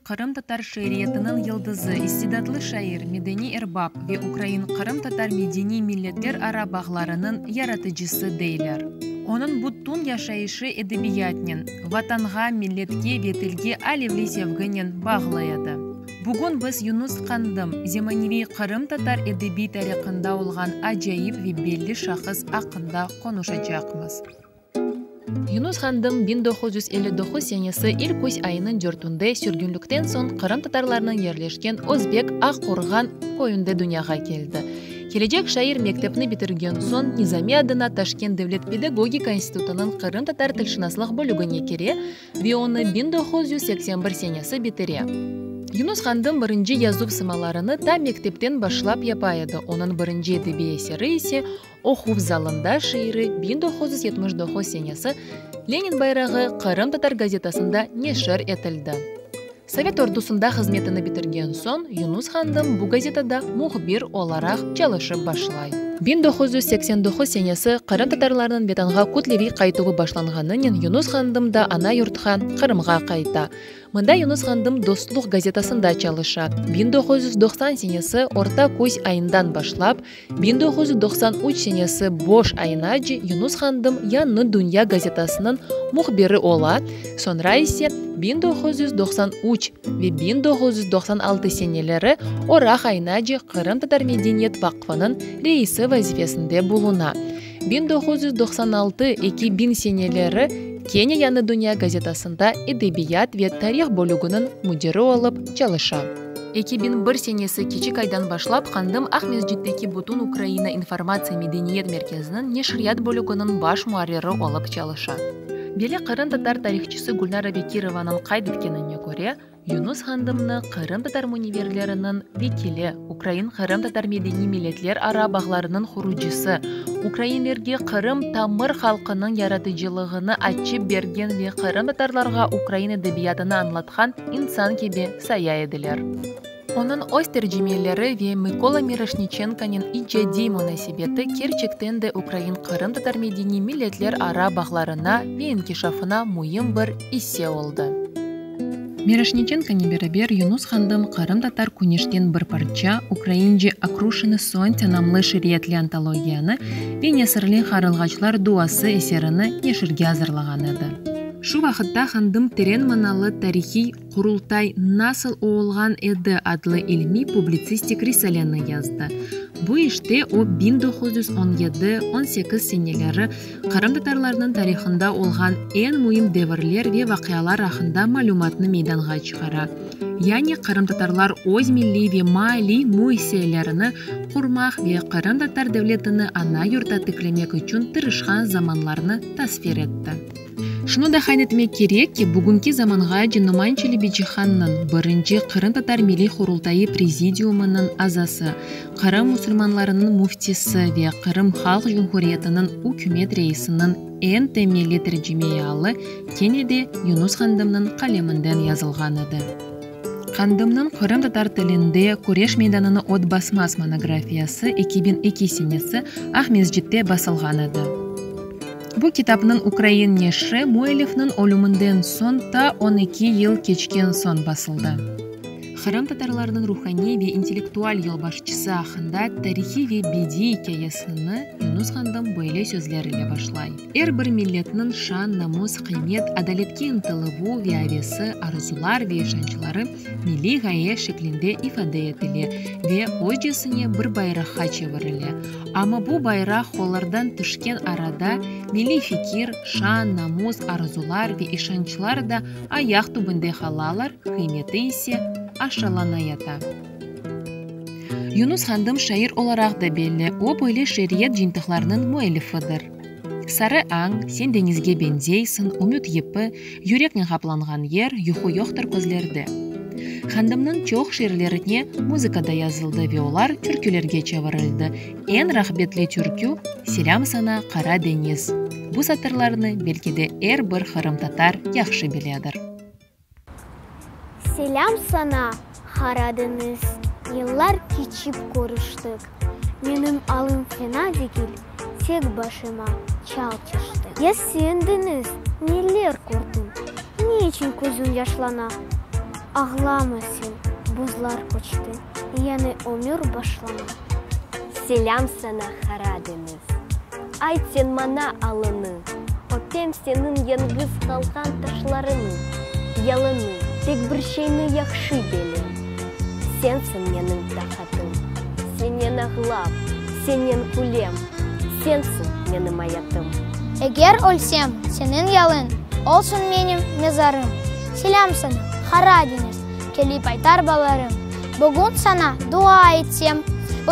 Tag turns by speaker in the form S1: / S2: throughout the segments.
S1: qırımtatar şiiriyetiniñ yıldızı, istidatlı şair, medeniy erbap ve ukrain-qırımtatar medeniy milletlerara bağlarınıñ yaratıcısı deyler. Onıñ bütün yaşayışı edebiyatnen, Vatanğa, milletke ve tilge alevli sevginen bağlı edi. Bugün biz Yunus Qandım, zemaneviy qırımtatar edebiy tarihında olğan acayip ve belli şahıs aqqında qonuşacaqmız. Yunus Qandım 1959 senesi ilk küz ayınıñ dörtünde sürgünlikten soñ qırımtatarlarnıñ yerleşken Özbek Aq-Qurğan köyünde dünyağa keldi. Kelecek şair mektepni bitirgen soñ Nizami adına Taşkent devlet pedagogika institutınıñ qırımtatar tilşınaslıq bölügine kire ve onı 1981 senesi bitire. Yunus Qandım birinci yazuv sımalarını ta mektepten başlap yapa edi, onıñ birinci edebiy eseri ise Oquv zalında şiiri 1979 senesi Lenin bayrağı qırımtatar gazetasında neşir etildi. Sovet ordusında hızmetini bitirgen soñ Yunus Qandım bu gazetada mühbir olaraq çalışıp başlay. 1989 senesi qırımtatarlarnıñ Vetanğa kütleviy qaytuvı başlanğanınen Yunus Qandım da ana yurtqa, Qırımğa qayta. Mında Yunus Qandım Dostluq gazetasında çalışa. 1990 senesi orta küz ayından başlap 1993 senesi boş ayınace Yunus Qandım Yañı dünya gazetasınıñ mühbiri ola, soñra ise 1993 ve 1996 seneleri oraq ayınace Qırımtatar medeniyet vaqfınıñ reisi vazifesinde buluna. 1996, 2000 seneleri kene Yañı dünya gazetasında edebiyat ve tarih bölüginiñ müdiri olıp çalışa. 2001 senesi kiçik aydan başlap Qandım Aqmescitteki Bütün Ukraina informatsiya medeniyet merkeziniñ neşriyat bölüginiñ baş muarriri olıp çalışa. Belli qırımtatar tarihçısı Gülnara Bekirovanıñ qayd etkenine köre, Yunus Qandımnı qırımtatar müneverleriniñ vekili, ukrain-qırımtatar medeniy milletlerara bağlarınıñ qurucısı, ukrainlerge Qırım tamır halqınıñ yaratıcılığını açıp bergen ve qırımtatarlarğa ukrain edebiyatını añlatqan insan kibi saya ediler. Onıñ öz tercimeleri ve Mıkola Miroşniçenkonen icadiy munasebeti kerçekten de ukrain-qırımtatar medeniy milletlerara bağlarına ve inkişafına müim bir isse oldı. Miroşniçenkonen beraber Yunus Qandım Qırımtatar küneşten bir parça, ukraince Okruşenı sontse namlı şiiriyetli antologiyanı ve nesirli Qarılğaçlar duası eserini neşirge azırlağan edi. Şu vaqıtta Qandım teren manalı tarihiy Qurultay nasıl oolğan edi adlı ilmiy-publitsistik risaleni yazdı. Bu işte o 1917, 18 seneleri qırımtatarlarnıñ tarihında olğan eñ müim devirler ve vaqialar aqqında malümatnı meydanğa çıqara, yani qırımtatarlar öz milliy ve maalliy müessiselerini qurmaq ve qırımtatar devletini ana yurtta tiklemek içün tırışqan zamanlarnı tasvir etti. Şunı da qayd etmek kerek ki, bugünki zamanğace Noman Çelebicihannıñ, birinci Qırımtatar Milliy Qurultayı Prezidiumınıñ azası, Qırım musulmanlarınıñ müftisi ve Qırım Halq Cumhuriyetiniñ ükümet reisiniñ eñ temelli tercimeialı kene de Yunus Qandımnıñ qaleminden yazılğan edi. Qandımnıñ qırımtatar tilinde Küreş meydanını ot basmaz monografiyası 2002 senesi Aqmescitte basılğan edi. Bu kitapnıñ ukrain neşri müellifniñ ölüminden soñ ta on eki yıl keçken soñ basıldı. Qırımtatarlarnıñ ruhaniy ve intellektual yolbaşçısı aqqında tarihiy ve bediiy ikâyesini Yunus Qandım böyle sözler ile başlay, Er bir milletniñ şan, namus, qıymet, adaletke ıntıluvı ve avesi, arzular ve işançları milliy ğaye şeklinde ifade etile ve özcesine bir bayraqqa çevirile. Amma bu bayraq qollardan tüşken arada milliy fikir, şan, namus, arzular ve işançlar da ayaq tübünde qalalar, qıymeti ise aşşalanayata. Yunus Qandım şair olaraq da belli, o böyle şiiriyet cıyıntıqlarınıñ müellifidir. Sarı añ, Sen deñizge beñzeysiñ, Ümüt yipi, Yüreknen qaplanğan yer, Yuqu yoqtır közlerde. Qandımnıñ çoq şiirlerine muzıka da yazıldı ve olar türkülerge çevirildi. Eñ rağbetli türkü, Selâm saña, Qara deñiz! Bu satırlarnı, belki de, er bir qırımtatar yahşı biledir.
S2: Selâm saña, Qara deñiz, yıllar keçip körüştik. Menim alım fena degil, tek başıma çal tüşti. Ya sen, deñiz, neler kördiñ, ne içün közüñ yaşlana? Ağlama sen, buzlar köçti, yañı ömür başlana. Selâm saña, Qara deñiz, ayt sen maña alını, Öpem seniñ yañğız qalğan taşlarıñı, yalını. Tek bir şeyni yahşı bilem, sensiñ menim taqatım, Senen ağlap, senen külem, sensiñ menim ayatım. Eger ölsem, seniñ yalıñ olsun menim mezarım. Selâm saña, Qara deñiz, kelip aytar balalarım. Bugün saña dua etsem,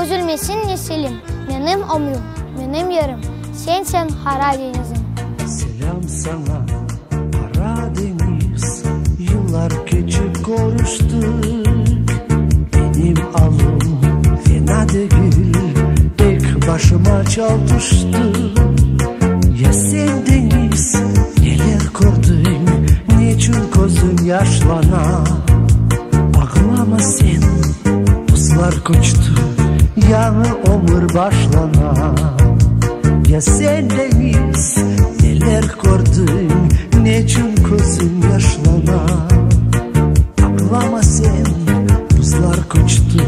S2: üzülmesin nesilim, Menim ömrüm, menim yerim, sensiñ Qara deñizim.
S3: Selâm saña, Qara deñiz, yıllar keçip körüştik. Menim alım fena degil, tek başıma çal tüşti. Ya sen, deñiz, neler kördiñ, neçün közüñ yaşlana? Ağlama sen, buzlar köçti, yañı ömür başlana. Ya sen, deñiz, neler kördiñ, neçün közüñ yaşlana? Ağlama sen, buzlar köçti,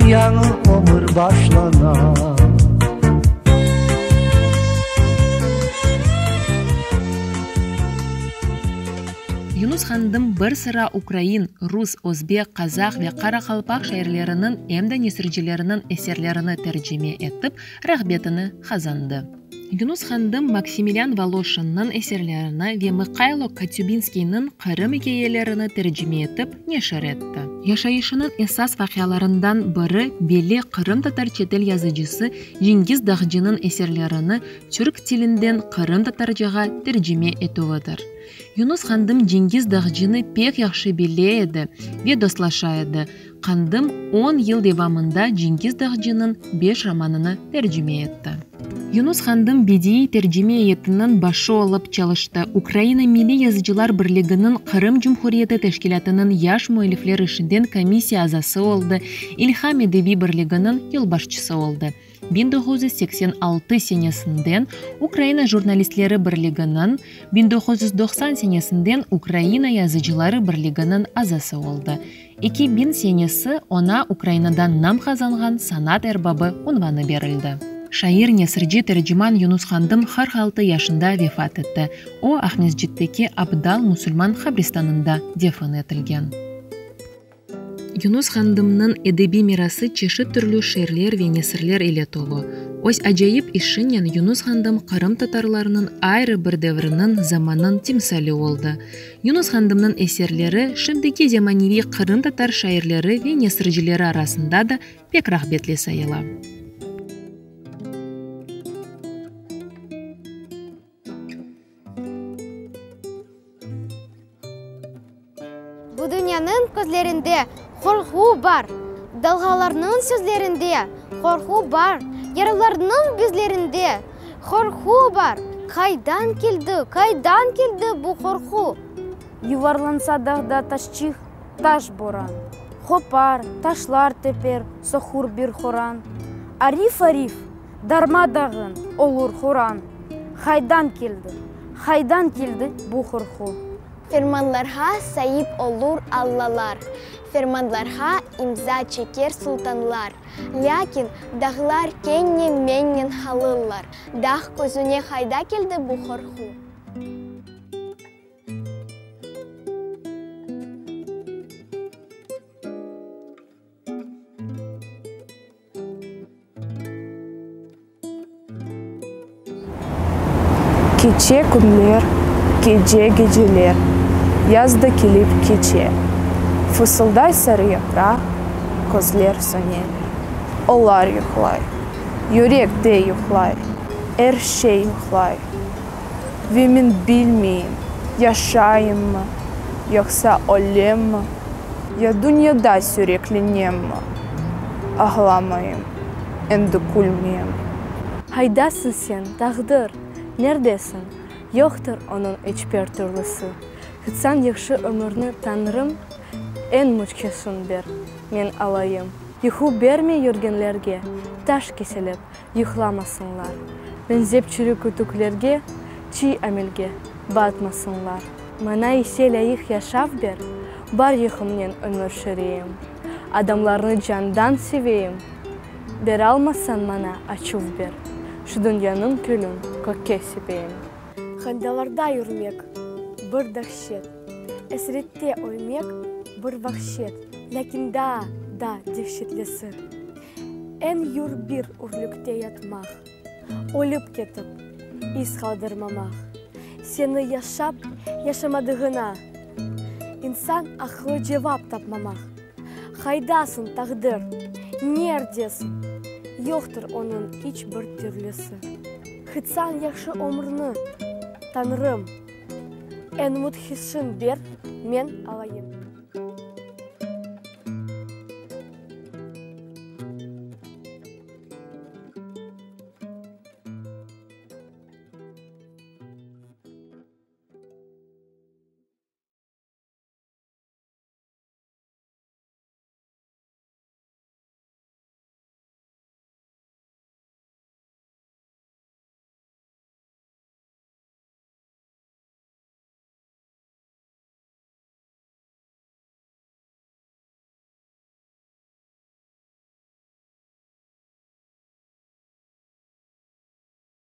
S3: yañı ömür başlana.
S1: Yunus Qandım bir sıra ukrain, rus, özbek, qazah ve qaraqalpaq şairleriniñ em de nesircileriniñ eserlerini tercime etip, rağbetini qazandı. Yunus Qandım Maksimilian Voloşinniñ eserlerini ve Mıkaylo Kotübinskiyniñ Qırım ikâyelerini tercime etip neşir etti. Yaşayışınıñ esas vaqialarından biri belli qırımtatar çetel yazıcısı Cengiz Dağcınıñ eserlerini türk tilinden qırımtatarcağa tercime etüvidir. Yunus Qandım Cengiz Dağcını pek yahşı bile edi ve dostlaşa edi. Qandım on yıl devamında Cengiz Dağcınıñ beş romanını tercime etti. Yunus Qandım bediiy tercime eyetiniñ başı olıp çalıştı, Ukraina Milliy yazıcılar birliginiñ Qırım Cumhuriyeti teşkilâtınıñ yaş müellifler işinden komissiya azası oldı, İlham edebiy birliginiñ yolbaşçısı oldı. 1986 senesinden Ukraina Jurnalistleri birliginiñ, 1990 senesinden Ukraina Yazıcıları birliginiñ azası oldı. 2000 senesi oña Ukrainada nam qazanğan sanat erbabı unvanı berildi. Şair, nesirci, terciman Yunus Qandım 46 yaşında vefat etti. O, Aqmescitteki Abdal musulman qabristanında defin etilgen. Yunus Qandımnıñ edebiy mirası çeşit türlü şiirler ve nesirler ile tolu. Öz acayip işinen Yunus Qandım Qırım tatarlarınıñ ayrı bir devriniñ, zamannıñ timsali oldı. Yunus Qandımnıñ eserleri şimdiki zemaneviy Qırım tatar şairleri ve nesircileri arasında da pek rağbetli sayıla.
S2: Bu dünyanıñ közlerinde qorqu bar, Dalğalarnıñ sözlerinde qorqu bar, Yaralarnıñ yüzlerinde qorqu bar. Qaydan keldi, qaydan keldi bu qorqu?
S4: Yuvarlansa dağda taşçıq, taş boran, Qopar, taşlar teper, soqur bir horan. Arif-arif, darma-dağın olur horan. Qaydan keldi, qaydan keldi bu qorqu?
S2: Fermanlarğa saip olur allalar, Fermanlarğa imza çeker sultanlar. Lâkin dağlar kene mennen qalırlar. Dağ közüne qayda keldi bu qorqu?
S4: Keçe künler, kece geceler, Yaz da kelip keçe. Fısılday sarı yapraq, Közler söne. Olar yuqlay, Yürek de yuqlay, Er şey yuqlay. Ve men bilmeyim, yaşayımmı, Yoqsa ölemmi, Ya dünyada süreklenemmi? Ağlamayım, endi külmeyim. Qaydasıñ sen, taqdir, nerdesiñ? Yoqtır onıñ iç bir türlüsi. Qıtsañ yahşı ömürni, Tañrım, Eñ müçkesin ber, men alayım. Yuqu bermey yürgenlerge, Taş keselep, yuqlamasınlar. Beñzep çürük kütüklerge, Çiy amelge batmasınlar. Maña ise lâyıq yaşav ber. Bar yuqumnen ömür şüreyim. Adamlarnı candan seveyim. Beralmasañ maña açuv ber, Şu dünyanıñ külün kökke sepeyim.
S5: Handalarda yürmek, bir dahşet, Esrette ölmek, bir vahşet, Lâkin daa da dehşetlisi, Eñ yür bir ürlükte yatmaq, Ölip ketip, iz qaldırmamaq, Seni yaşap yaşamadığına İnsan aqlı cevap tapmamaq. Qaydasıñ, taqdir, nerdesiñ? Yoqtır onıñ iç bir türlüsi. Hıtsañ yahşı ömürni, Tañrım, Eñ müthişin ber, men alayım.